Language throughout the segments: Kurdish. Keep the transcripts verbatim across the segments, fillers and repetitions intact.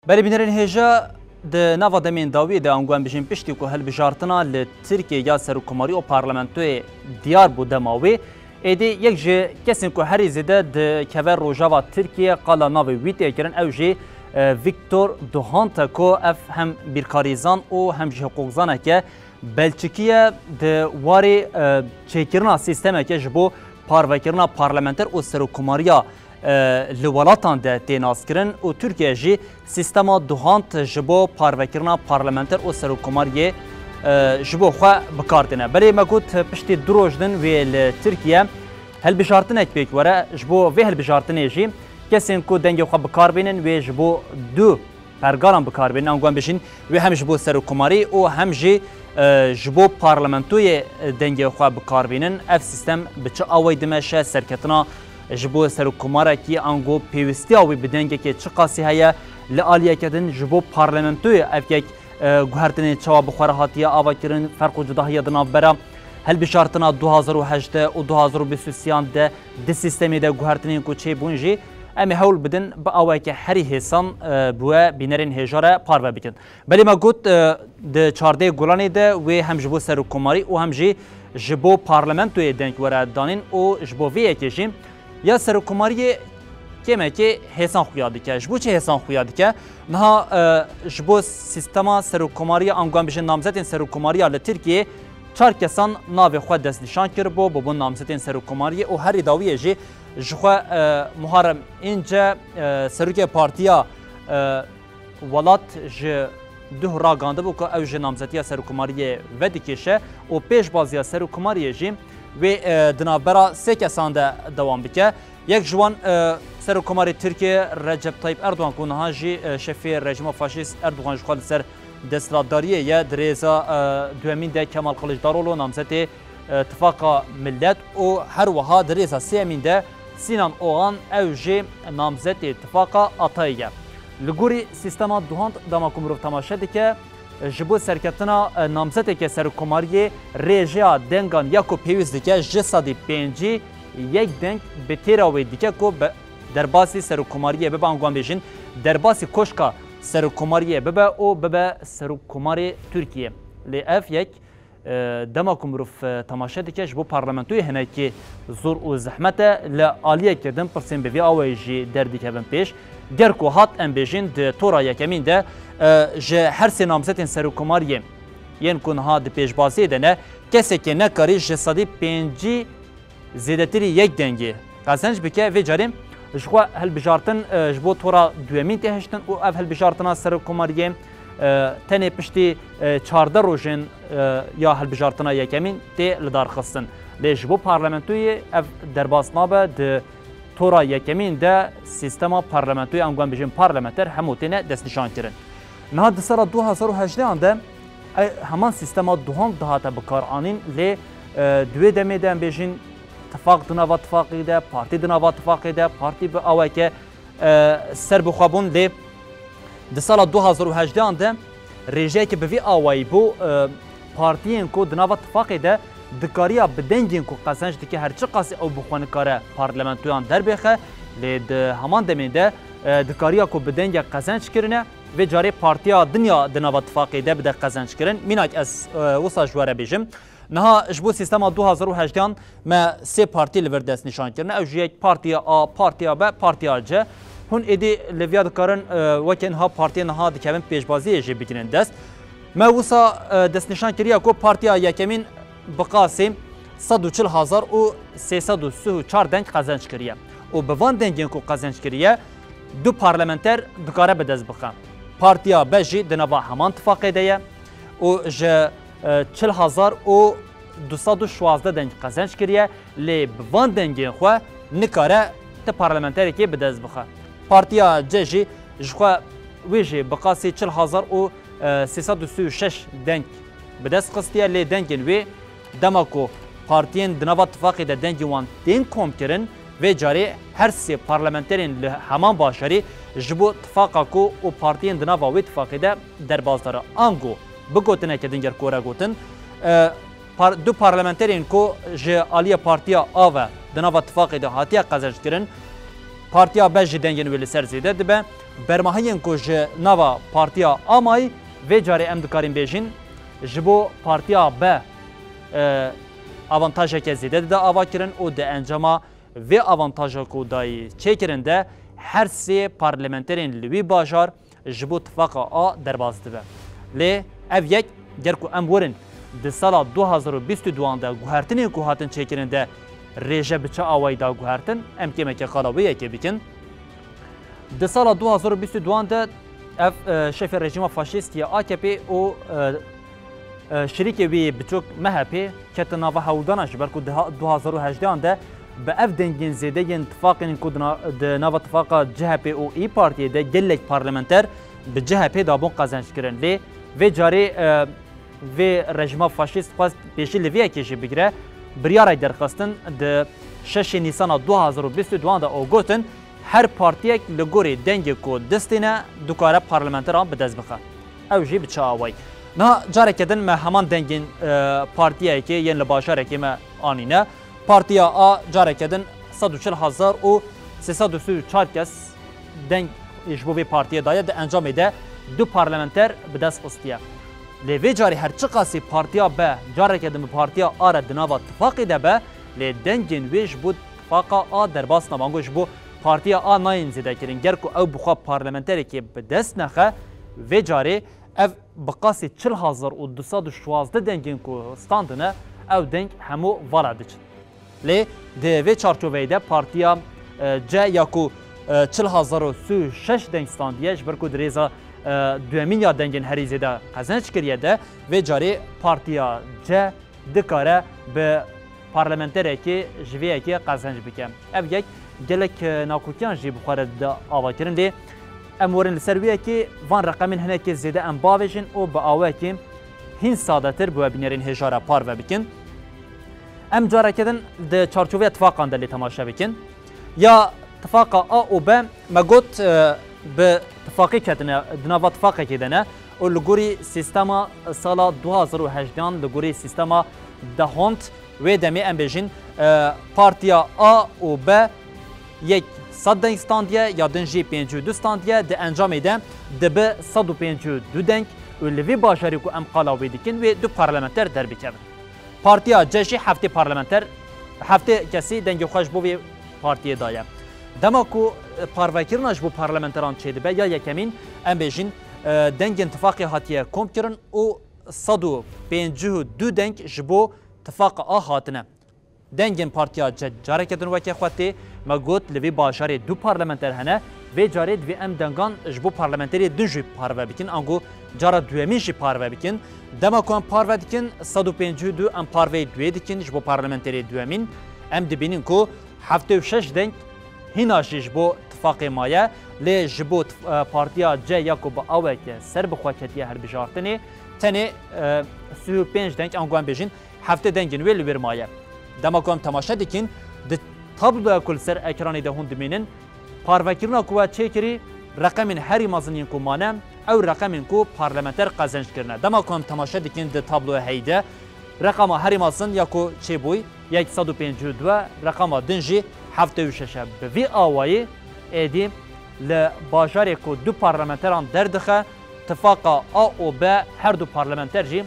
Belê bînerên hêja, di nava demên dawiyê de, ango em bijîn piştî ku hilbijartina li Tirkiyê ya serokkomarî û parlamentoyê diyar bû dema wê, êdî yek ji kesên ku herî zêde dikeve rojava Tirkiyê qala navê wî tê kirin, ew jî, e, Viktor Duhant e ku ev hem bîrkarîzan û hem jî hiqûqzanek e. Belçikî ye, di warê, e, çêkirina sîstemeke ji bo parvekirina parlamenter û serokkomariya, e, li welatan de tê naskirin û Tirkiye jî sîstema Duhant ji bo parvekirina parlamenter û serokkomariyê, e, ji bo xwe bi kar tîne. Belê me got piştî du roj din wê li Tirkiye hilbijartinek pêk were. Ji bo vê hilbijartinê jî kesên ku dengê xwe bi kar bînin wê ji bo du pergalan bi kar bênin. Ango em bijîn, wê hem ji bo serokkomarî û hem jî, e, ji bo parlamentoyê, e, dengê xwe bi kar bînin. Ev sîstem bi çi awayî dimeşe? Serketina ji bo serokkomarekî ango pêwîstiya wî bi dengekê çi qasî heye? Li aliyeke din ji bo parlamentoyê ev yek, e, guhertinê çawa bi xwe re hatiye avakirin? Ferq û cudahiya di navbera hilbijartina du hazar û hejdeh û du hazar û bîst û sêyan de di sîstemê de guhertinên ku çêbûn jî em ê hewl bidin bi awayeke herî hêsan, e, bi we bînerên hêja re parve bikin. Belê me got, e, di çardeh Gulanê de wê hem ji bo serokkomarî û hem jî ji bo parlamentoyê deng were danîn û ji bo vê yekê jî ya serokkomariyê kêmekê hêsan xuya dike. Ji bo çi hêsan xuya dike? Niha, e, ji bo sîstema serokkomariya, ango em bijin namzetên serokkomariya li Tirkiyê çar kesan navê xwe destnîşan kiribû, bûbûn namzetên serokkomariyê û herî dawiyê jî ji xwe, e, Muharrem İnce, e, serokê partiya, e, welat ji duh ragandibû ku ew ji namzetiya serokkomariyê vedikêşe û pêşbaziya serokkomariyê jî wê, e, di navbera sê kesan de dewam bike. Yek ji wan, e, serokkomarê Tirkiyê Recep Tayyip Erdogan ku niha jî, e, şefê rejîma faşîst Erdogan ji xwe li ser desthilatdariyê ye, di rêza, e, duyemîn de Kemal Kılıçdaroğlu namzetê, e, Tifaqa Millet û her wiha di rêza sêyemîn de Sinan Oğan, ew jî namzetê Tifaqa Atayê ye. Li gorî sîstema Duhant dema ku mirov temaşe dike, ji bo serketina, e, namzeteke serokkomariyê rêjeya dengan ya ku pêwîst dike ji sedî pêncî yek deng bi têra wê dike ku bi derbasî serokkomariyê bibe, ango em bêjin derbasî koşka serokkomariyê bibe û bibe serokkomarê Tirkiyê. Lê ev yek, e, dema ku mirov, e, temaşe dike, ji bo parlamentoyê hinekî zor û zehmet e, li aliyeke din pirsên bi vî awayî jî derdikevin pêş. Ger ku hat em bêjin di tora yekemîn de, e, ji her sê namzetên serokkomariyê yên ku niha di pêşbaziyê de ne, kesekê nekarî ji sedî pêncî zêdetirî yek dengê qezenc bike. Vê carê ji xwe hilbijartin, e, ji bo tora duyemîn tê hiştin û ev hilbijartina serokkomariyê, e, tenê piştî, e, çardeh rojên, e, ya hilbijartina yekemîn tê lidarxistin. Lê ji bo parlamentoyê ev derbas nabe, di tora yekemîn de sîstema parlamentoyê, ango em bijin parlamenter, hemû têne destnîşankirin. Niha di sala du hazar û hejdehan de, e, heman sîstema Duhant dihate bikaranîn, lê, e, di wê demê de em bêjin tifaq di nava tifaqê de, partî di nava tifaqê de, partî bi aweke, e, ser bi xwe bûn, lê di sala du hazar û hejdehan de rêjeyeke bi vî awayî bû, e, partiyên ku di nava tifaqê de dikariya bi dengên ku qezenc dike, her çiqasî ew bi xwe nikare parlamentoyan derbêxe, lê di heman demê de, e, dikariya ku bi dengek qezenc kirine, vê carê partiya din ya di nava tifaqê de bide qezenc kirin. Mînak ez, e, wisa ji we re bêjim. Niha ji bo sîstema du hazar û hejdehan me sê partî li vir destnîşan kirine. Ew jî yek Partiya A, Partiya B, Partiya C. Hûn êdî li viya dikarin, e, weke niha partiyên niha dikevin pêşbaziyê jî bigrin dest. Me wisa, e, destnîşan kiriye ku partiya yekemîn bi qasî sed û çil hezar û sê sed û sî û çar deng qezenc kiriye. Û bi van dengên ku qezenc kiriye, du parlamenter dikare bi dest bixe. Partiya B jî di nava heman tifaqê de ye û ji, e, çil hezar û du sed û şwazdeh deng qezenc kiriye, lê bi van dengên xwe nikare ti parlamenterekê bi dest bixe. Partiya C jî ji xwe wê jî bi qasî çil hezar û sê sed û sî û şeş deng bi dest xistiye, lê dengên wê dema ku partiyên di nava tifaqê de dengên wan tên kom kirin, vê carê her sê parlamenterên li heman bajarî ji bo tifaqa ku û partiyên di nava wê tifaqê de derbas dere. Ango bi gotineke din ger ku were gotin, e, par-, du parlamenterên ku ji aliyê Partiya A ve di nava tifaqê de hatiye qezenc kirin, Partiya B jî dengên wê li ser zêde dibe. Bermahiyên ku ji nava Partiya A mayî, vê carê em dikarin bêjin, ji bo Partiya B, e, avantajeke zêde dide avakirin û di encama vê avantaja ku dayî çêkirin de her sê parlamenterên li wî bajar ji bo tifaqa A derbas dibe. Lê ev yek, ger ku em werin di sala du hazar û bîst û duan de guhertinên ku hatin çêkirin de rêje bi çi awayî da guhertin, em kêmeke qala wê yekê bikin. Di sala du hazar û bîst û duan de ev, e, şefê rejîma faşîst ya A K P û, e, e, şirîkê wî yê biçûk M H P ketin nava hewldana, ji ber ku di ha-, du hazar û hejdehan de bi ev dengên zêde yên tifaqên ku di na-, di nava tifaqa C H P û İYİ Partiyê de gelek parlamenter bi C H P dabûn qezenc kirin. Lê vê carê, e, vê rejîma faşîst xwest pêşî li vê yekê jî bigire, biryarek derxistin di şeşê Nîsana du hazar û bîst û duan de û gotin, her partiyek li gorî dengê ku distîne dikare parlamenteran bi dest bixe. Ew jî bi çi awayî? Niha careke din me heman dengên, e, partiyekê yên li bajarekê me anîne. Partiya A careke din sed û çil hezar û sê sed û sî û çar kes deng ji bo vê partiyê daye, di encamê de du parlamenter bi dest xistiye. Lê vê carê her çiqasî Partiya B careke din bi Partiya A re di nava tifaqê de be, lê dengên wê ji bo tifaqa A derbas nabin. Ango ji bo Partiya A nayên zêde kirin. Ger ku ew bi xwe parlamenterekê bi dest nexe, vê carê ev bi qasî çil hezar û du sed û şwazdeh dengên ku standine, ew deng hemû vala diçin. Lê di vê çarçoveyê de Partiya, e, C ya ku, e, çil hezar û sî û şeş deng standiye, ji ber ku di rêza, e, duyemîn ya dengên herî zêde qezenc kiriye de, vê carê Partiya C dikare bi parlamenterekê ji vê yekê qezenc bike. Ev yek gelek, e, nakokiyan jî bi xwe re dide avakirin, lê em werin li ser wê yekê van reqemên hinekê zêde em bavêjin û bi awayekî hîn sadetir bi webînerên hêja re parve bikin. Em careke din di çarçoveya tifaqan de lê temaşe bikin. Ya tifaqa A û B, me got, e, bi tifaqê ketine, di nava tifaqekê de ne û li gorî sîstema sala du hazar û hejdehan, li gorî sîstema D'Hondt, wê demê em bêjin, e, Partiya A û B yek sed deng standiye, ya din jî pêncî û du standiye, di encamê de dibe sed û pêncî û du deng û li vî bajarî ku em qala wê dikin, wê du parlamenter derbikevin. Partiya C jî heftê parlamenter, heftê kesî dengê xwe ji bo vê partiyê daye. Dema ku, e, parvekirina ji bo parlamenteran çêdibe, ya yekemîn, em bêjin, e, dengên tifaqê hatiye komkirin û sed û pêncî û du deng ji bo tifaqa A hatine. Dengên Partiya C careke din weke xwe tê, me got, li vî bajarê du parlamenter hene, vê carê divê em dengan ji bo parlamenterê din jî parve bikin, ango cara duyemîn jî parve bikin. Dema ku em parve dikin, sed û pêncî û du em parveyê duê dikin ji bo parlamenterê duyemîn. Em dibînin ku heftê û şeş deng hîna jî ji bo tifaqê maye, lê ji bo tif-, e, Partiya C ya ku bi aweke ser bi xwe ketiye hilbijartinê, tenê, e, sî û pênc deng, ango em bêjin, heftê dengên wê li wir maye. Dema ku em temaşe dikin, di tabloya ku li ser ekranê de hûn dimînin, parvekirina ku we çêkirî, reqemên herî mezin yên ku mane, ew reqemên ku parlamenter qezenc kirine. Dema ku em temaşe dikin di tabloya heyî de, reqema herî mezin ya ku çêbûyî, yek sed û pêncî û du e, reqema din jî heftê û şeş e. Bi vî awayî êdî li bajarê ku du parlamenteran derdixe, tifaqa A û B her du parlamenter jî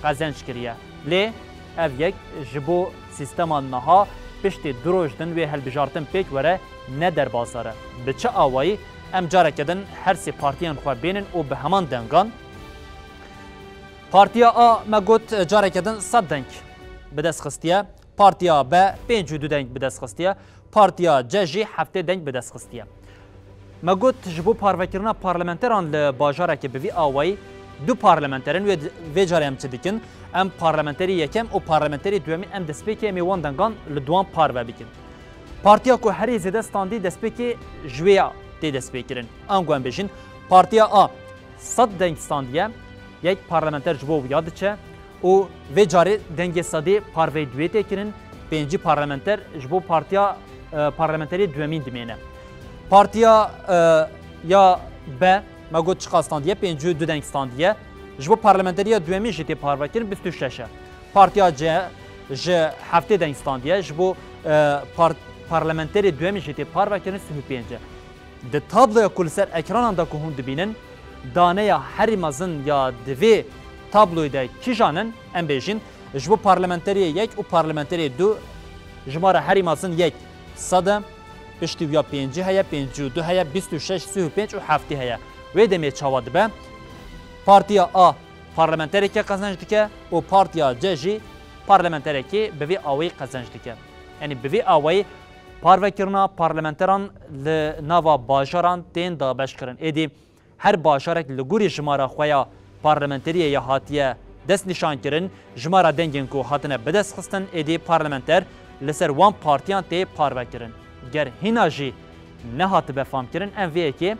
qezenc kiriye. Lê ev yek ji bo sîstema niha piştî du roj din wê hilbijartin pêk were ne derbasdar e. Bi çi awayî? Em careke din her sê partiyên xwe bênin û bi heman dengan. Partiya A, me got, careke din sed deng bi dest xistiye. Partiya B pêncî û du deng bi dest xistiye. Partiya C jî heftê deng bi dest xistiye. Me got, ji bo parvekirina parlamenteran li bajarekê bi vî awayî du parlamenter in, wê, vê carê em çi dikin? Em parlamenterê yekem û parlamenterê duyemîn em destpêkê em ê wan dengan li duwan parve bikin. Partiya ku herî zêde standî destpêkê ji wê ya tê destpêkirin. Ango em bêjin, Partiya A sed deng standiye, yek parlamenter ji bo wiya diçe û vê carê dengê sedê parveyê duê tê kirin, pêncî parlamenter ji bo partiya, e, parlamenterê duyemîn dimêne. Partiya, e, ya B, me got çiqas standiye, pêncî û du deng standiye, ji bo parlamenteriya duyemîn jî tê parve kirin, bîst û şeş e. Partiya C ji heftê deng standiye, ji bo, e, part-, parlamenterê duyemî jî tê parvekirin sî û pênc e. Di tabloya ku li ser ekranan de ku hûn dibînin, daneya herî mezin ya di vê tabloyê de kîjan in? Em bêjin, ji bo parlamenterê yek û parlamenterê du jimara herî mezin yek sed e, piştî wî ya pêncî heye, pêncî û du heye, bîst û şeş, sî û pênc û heftê heye. Wê demê çawa dibe? Partiya A parlamenterekê qezenc dike û Partiya C jî parlamenterekê bi vê awayî qezenc dike. Yanî bi vê awayî parvekirina parlamenteran li nava bajaran tên dabeşkirin. Êdî her bajarek li gorî jimara xwe ya parlamenteriyê ya hatiye destnîşankirin, jimara dengên ku hatine bidestxistin, êdî parlamenter li ser wan partiyan tê parvekirin. Ger hîna jî nehatibe famkirin, em vê yekê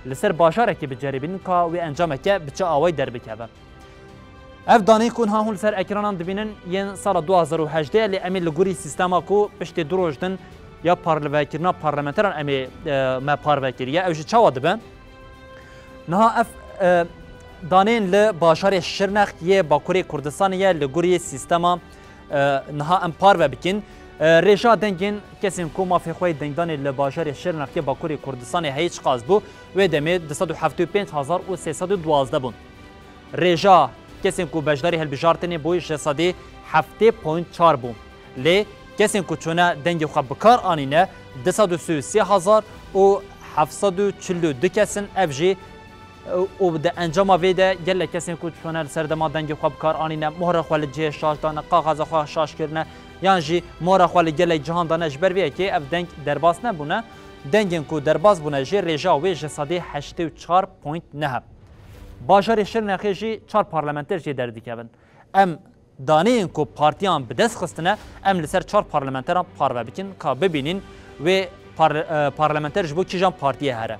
li ser bajarekê biceribînin ka wê encameke bi çi awayî derbikeve. Ev daneyên ku niha hûn li ser ekranan dibînin yên sala du hazar û hejdeh, lê em ê li gorî sîstema ku piştê du roj din ya parvekirina parlamenteran em ê, e, me parve kiriye. Ew jî çawa dibe? Niha ev, e, daneyên li bajarê Şirnex yê Bakurê Kurdistanê ye, li gorî sîstema, e, niha em parve bikin. E, rêja dengên kesên ku mafê xwe yê dengdanê li bajarê Şirnex yê Bakurê Kurdistanê heye çiqas bû? Wê demê du sed û heftê û pênc hezar û sê sed û duwazdeh bûn. Rêja kesên ku beşdarî hilbijartinê bû ji sedî heftê point çar bû. Lê kesên ku çûne dengê xwe bi kar anîne du sed û sî û sê hezar û heft sed û çil û du kes in. Ev jî, û di encama vê de gelek kesên ku çûne li ser dema dengê xwe bi kar anîne, mohra xwe li cihê şaş dane, kaxaza xwe şaş kirine, yan jî mohra xwe li gelek cihan dane. Ji ber vê yekê ev deng derbas nebûne. Dengên ku derbas bûne jî rêja wê ji sedî heştê û çar point neh e. Bajarê Şirnexê jî çar parlamenter jê derdikevin. Em daneyên ku partiyan bi dest xistine, em li ser çar parlamenteran parve bikin, ka bibînin wê par-, e, parlamenter ji bo kîjan partiyê here.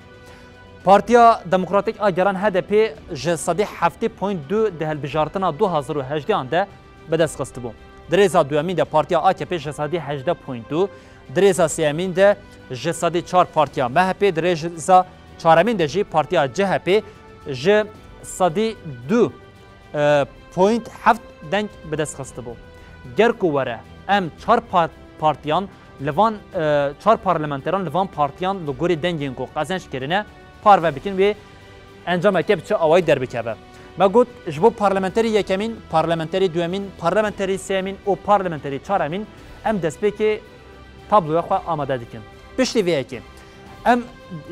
Partiya Demokratîk a Gelan, H D P, ji sedî heftê point du di hilbijartina du hazar û hejdehan de bi dest xistibû. Di rêza duyemîn de partiya A K P ji sedî hejdeh point du, di rêza sêyemîn de ji sedî çar partiya M H P, di rêza çaremîn de jî partiya C H P ji sedî du, e, point heft deng bi dest xistibû. Ger ku were em çar par-, partiyan li van, e, çar parlamenteran li van partiyan li gorî dengên ku qezenc kirine parve bikin, wê encameke bi çi awayî derbikeve. Me got, ji bo parlamenterê yekemîn, parlamenterê duyemîn, parlamenterê sêyemîn û parlamenterê çaremîn em destpêkê tabloya xwe amade dikin. Piştî vê yekê em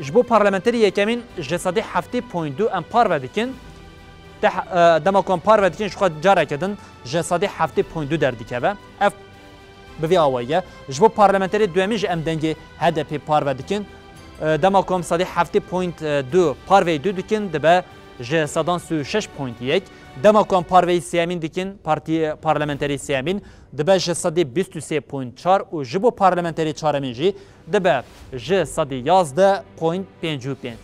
ji bo parlamenterê yekemîn ji sedî heftê point du em parve dikin. Te, e, dema ku em parve dikin, ji xwe careke din ji sedî heftê point du derdikeve. Ev bi vî awayî ye. Ji bo parlamenterê duyemîn jî em dengê H D P parve dikin. E, dema ku em sedî heftê point du parveyî du dikin, dibe ji sedan sî û şeş point yek. Dema ku em parveyî sêyemîn dikin, partî-, parlamenterê sêyemîn, dibe ji sedî bîst û sê point çar û ji bo parlamenterê çaremîn jî dibe ji sedî yazdeh point pêncî û pênc.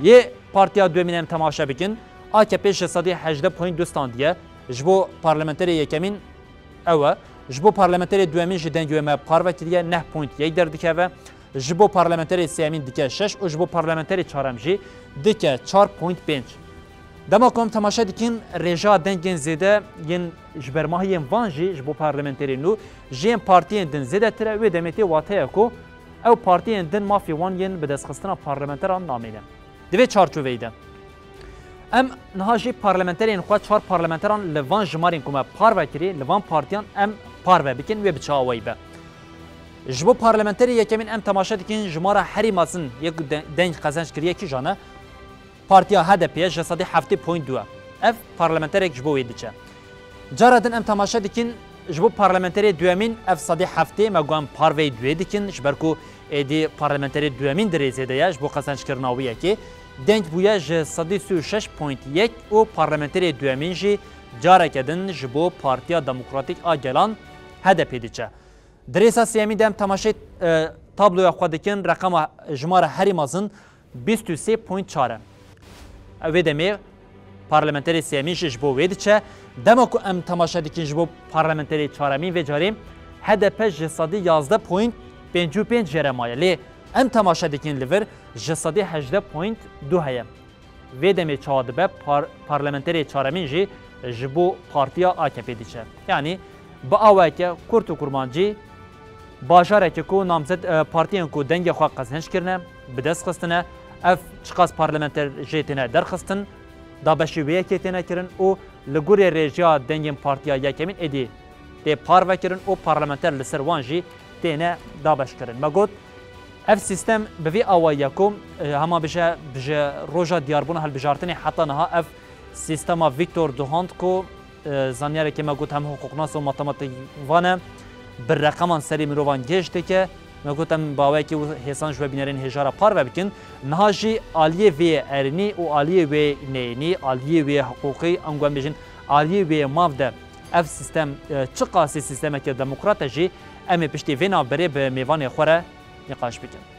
Yê partiya duyemîn em temaşe bikin, A K P ji sedî hejdeh point du standiye. Ji bo parlamenterê yekemîn ew e. Ji bo parlamenterê duyemîn jî dengê wê me parve kiriye, neh point yek derdikeve. Ji bo parlamenterê sêyemîn dike şeş û ji bo parlamenterê çarem jî dike çar point pênc. Dema ku em temaşe dikin, rêja dengên zêde yên ji bermahiyên van jî ji bo parlamenterê nû ji yên partiyên din zêdetir e, wê demê tê wateya ku ew partiyên din mafê wan yên bi destxistina parlamenteran namîne. Di vê çarçoveyê de em niha jî parlamenterên xwe, çar parlamenteran li van jimarên ku me parve kirî, li van partiyan em parve bikin, wê bi çi awayî be. Ji bo parlamenterê yekemîn em temaşe dikin, jimara herî mezin yê ku de-, deng qezenc kiriye kîjan e? Partiya H D P ye, ji sedî heftê point du e. Ev parlamenterek ji bo wê diçe. Cara din em temaşe dikin, ji bo parlamenterê duyemîn ev sedî heftê, me got em parveyî duê dikin, ji ber ku êdî parlamenterê duyemîn di rêzê de ye, ji bo qezenckirina wî yekê deng bûye ji sedî sî û şeş point yek û parlamenterê duyemîn jî careke din ji bo Partiya Demokratîk a Gelan, H D P, diçe. Di rêza sêyemîn de em temaşe, e, tabloya xwe dikin, reqema jimara herî mezin bîst û sê point çar e. Ev vê demê parlamenterê sêyemîn jî ji bo wê diçe. Dema ku em temaşe dikin ji bo parlamenterê çaremîn, vê carê H D P ji sedî yazdeh point pêncî û pênc jê re maye. Lê em temaşe dikin li vir ji sedî hejdeh point du heye. Vê demê çawa dibe par-, parlamenterê çaremîn jî ji bo partiya A K P diçe. Yanî bi awayeke kurt û kurmancî Bajarekê ku namzet, e, partiyên ku dengê xwe qezenç kirine, bi dest xistine, ev çiqas parlamenter jê têne derxistin, dabeşî wê yekê têne kirin û li gorî rêjeya dengên partiya yekemîn êdî tê parve kirin û parlamenter li ser wan jî têne dabeş kirin. Me got, ev sîstem bi vî awayî ye ku, e, hema bije, bije roja diyarbûna hilbijartinê heta niha ev sîstema Victor Duhand ku, e, zanyarekê me got hem hiqûqnas û matematîkvan e, bi reqeman serî mirovan gêj dike. Me got em bi awayekî û hêsan ji we bînerên hêja re parve bikin. Niha jî aliyê vê erênî û aliyê wê neyênî, aliyê wê hiqûqî, ango em bêjin aliyê wê mav de ev sîstem, e, çiqasî sîstemeke demokrat e jî, em ê piştî vê navberê bi mêvanê xwe re nîqaş bikin.